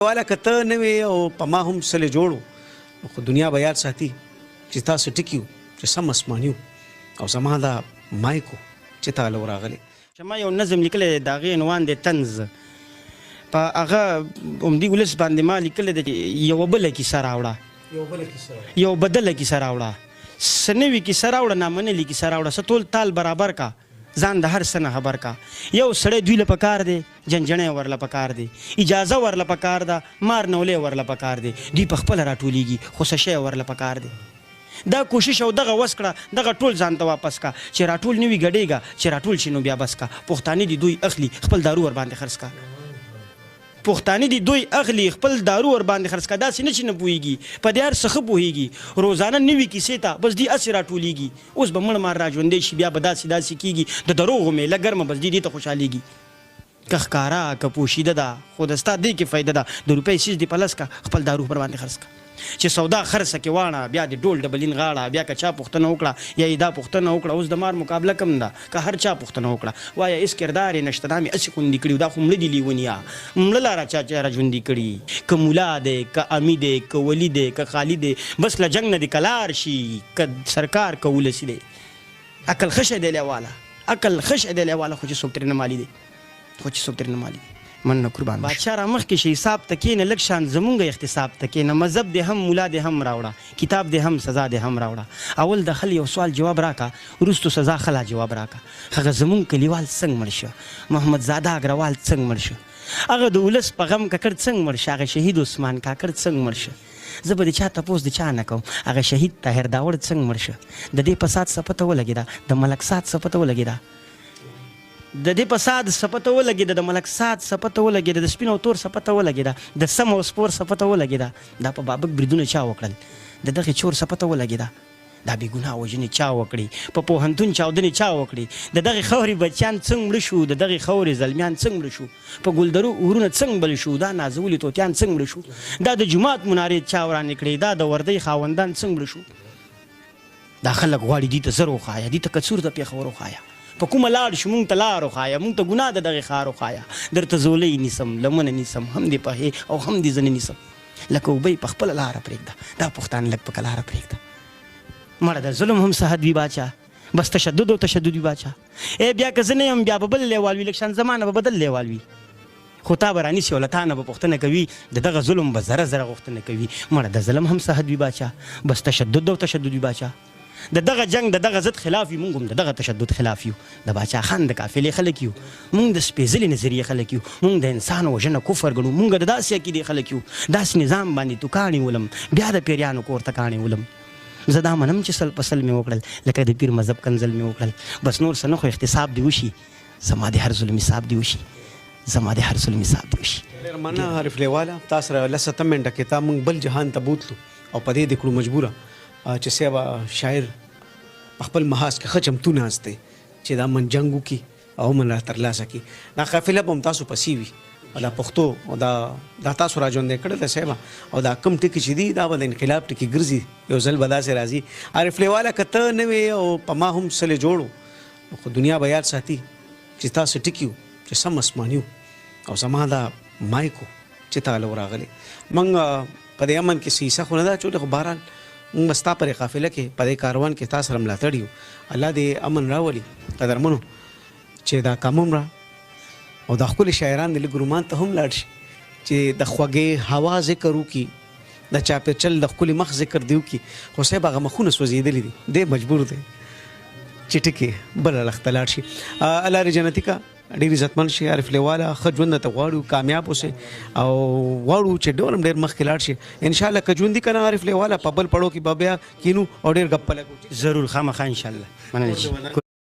واله که ته نه وې او په ما هم سلې جوړ و خو دنیا به یاد ساتي چې تا څه ټکي وو چې سم اسماني وو او زما دا مایک و چې تا له راغلی. چې ما یو نظم لیکلی دی د هغې عنوان دی طنز په هغه همدې ولس باندې ما لیکلی دی چې یوه بله کیسه راوړه یوه بدله کیسه راوړه څه نوې کیسه راوړه نامنلې کیسه راوړه څه تول تال برابر کا ځان د هر څه نه خبر کا یو سړی دوی له پکار دی جنجڼی ورله پکار دی اجازه ورله پکار ده مار نولی ورله پکار دی دوی په خپله راټولیږي خو څه شی ورله پکار دی دا کوشش او دغه وس کړه دغه ټول ځان ته واپس کا چې راټول نه وي ګډیږه چې راټول شي نو بیا بس کا پښتانه دي دوی اخلي خپل دارو ورباندې خرڅ کا. پښتانه دي دوی اخلي خپل دارو ورباندې خرڅ کا داسې نه چې نه پوهیږي په دې هر څه ښه پوهیږي روزانه نوي کیسې ته بس دوی هسې راټولیږي اوس به مړ مار راژوندی شي بیا به داسې داسې کیږي د دروغو میله ګرمه بس دوی دې ته خوشحالیږي که ښکاره که پوشیده ده خو د ستا دې کې فایده ده د روپۍ څیز دې په لس کا خپل دارو ورباندې خرڅ کا. چې سودا خرڅه کې واڼه بیا دې ډول ډبلین غاړه بیا که چا پوښتنه وکړه یا یې دا پوښتنه وکړه اوس د مار مقابله کوم ده که هر چا پوښتنه وکړه وایه هیڅ کردار یې نشته دا مې هسې خوندي کړي دا خو مړه دي لیونیه مړه لا را چا چا را ژوندي کړي که ملا دی که امي دی که ولي دی که خالي دی بس له جنګ نه دې کلار شي که سرکار که ولسي دی عقل ښه شی دی لیواله عقل ښه شی دی لیواله خو چې څوک ترې نه مالي دی. خو چې څوک ترې نه مالي دي مننه قربان مه شه. بادشاه رامخکې شه حساب ته کېنه لږ شان زمونږ احتساب ته کېنه مذهب دې هم ملا دې هم راوړه کتاب دې هم سزا دې هم راوړه اول د خل یو سوال جواب راکه وروستو سزا ښه لا جواب راکه هغه زمونږ کلیوال څنګ مړ شه محمد زاده اګروال څنګ مړ شه هغه د ولس په غم ککړ څنګ مړ شه هغه شهید عثمان کاکړ څنګ مړ شه زه به د چا تپوس د چا نه کوم هغه شهید طاهر داوړ څنګ مړ شه د دې فساد څه پته ولګېده د ملک سعد څه پته ولګېده. د دې په سعد څه پته ولګېده، د ملک سعد څه پته ولګېده، د سپین او تور څه پته ولګېده، د سم او سپور څه پته ولګېده، دا په بابک بریدونه چا وکړل، د دغې چور څه پته ولګېده، دا بې ګناه وژنې چا وکړې، په پوهنتون چاودنې چا وکړې، د دغې خاورې بچیان څنګ مړه شو، د دغې خاورې زلمیان څنګ مړه شو، په ګلدرو اورونه څنګ بل شو، دا نازولي طوطیان څنګ مړه شو، دا د جومات منارې چا ورانې کړې، دا د وردۍ خاوندان څنګ مړه شو. دا خلک غواړي دوی ته زر وښایه دوی ته کڅور د پېښور وښایه په کومه لاړ شو مونږ ته لار وښایه مونږ ته ګناه د دغې ښار وښایه درته ځولۍ نیسم لمنه نیسم هم دې پهې او هم دې زنه نیسم لکه اوبه یې په خپله لاره پرېږده دا پښتانه لږ په کلاره پرېږده مړه د ظلم هم څه حد وي باچا بس تشدد او تشدد وي باچا ای بیا که زه نه یم بیا به بل لیوال وي لږ شان زما نه به بدل لیوال وي خو تا به رانیسي او له تا نه به پوښتنه کوي د دغه ظلم به ذره ذره غوښتنه کوي مړه د ظلم هم څه حد وي باچا بس تشدد او تشدد وي باچا د دغه جنګ د دغه ضد خلاف وي مونږ هم د دغه تشدد خلاف یو د باچا خان د قافلې خلک یو مونږ د سپېځلې نظریې خلک یو مونږ د انسان وژنه کفر ګڼو مونږ د داسې عقیدې خلک یو داسې نظام باندې توکاڼي ولم بیا د پیریانو کور ته کاڼي ولم زه دا منم چې 100 په 100 مې وکړل لکه د پیر مذهب کنځل مې وکړل بس نور څه نه خو احتساب دې وشي زما د هر ظلم حساب دې وشي زما د هر ظلم حساب دې وشي. ډېره مننه عارف لېواله تا سره لس اته منټه کې تا موږ بل جهان ته بوتلو او په دې دې کړو مجبوره چې صاحب شاعر په خپل محاذ کې ښه چمتو ناست دی چې دا من جنګ وکړي او من را ترلاسه کړي دا قافله به هم تاسو پسې وي او دا پښتو او دا دا تاسو را ژوندی کړی دی صاحب او دا کوم ټکي چې دي دا به د انقلاب ټکي ګرځي یو ځل به داسې راځي عارف لېواله که ته نه وې او په ما هم سلې جوړ خو دنیا به یاد ساتي چې تا څه ټکي وو چې سم اسماني وو او زما دا مایک وو چې تا له راغلی. موږ په دې امن کې څه حصه خو نه ده اچولې خو بهرحال موږ به ستا په دې قافله کې په دې کاروان کې تا سره ملاتړ یو. الله دې امن راولي قدرمنو چې دا کم عمره او دا ښکلي شاعران دې لږ رومان ته هم لاړ شي چې د خوږې هوا ذکر وکړي. د چاپېرچل د ښکلي مخ ذکر دې وکړي خو صاحب هغه مخونه سوځېدلي دي دی مجبور دی چې ټکي بل اړخ ته لاړ شي. الله دې جنتي کا ډېر عزتمن شي عارف لېواله ښه ژوند ته غواړو کامیاب اوسې او غواړو چې ډېر هم ډېر مخکې لاړ شي ان شاء الله که ژوندي که نه عارف لېواله په بل پړو کې به بیا کینو او ډېر ګپ په لګو. ضرور خامخا ان شاء الله مننه جی.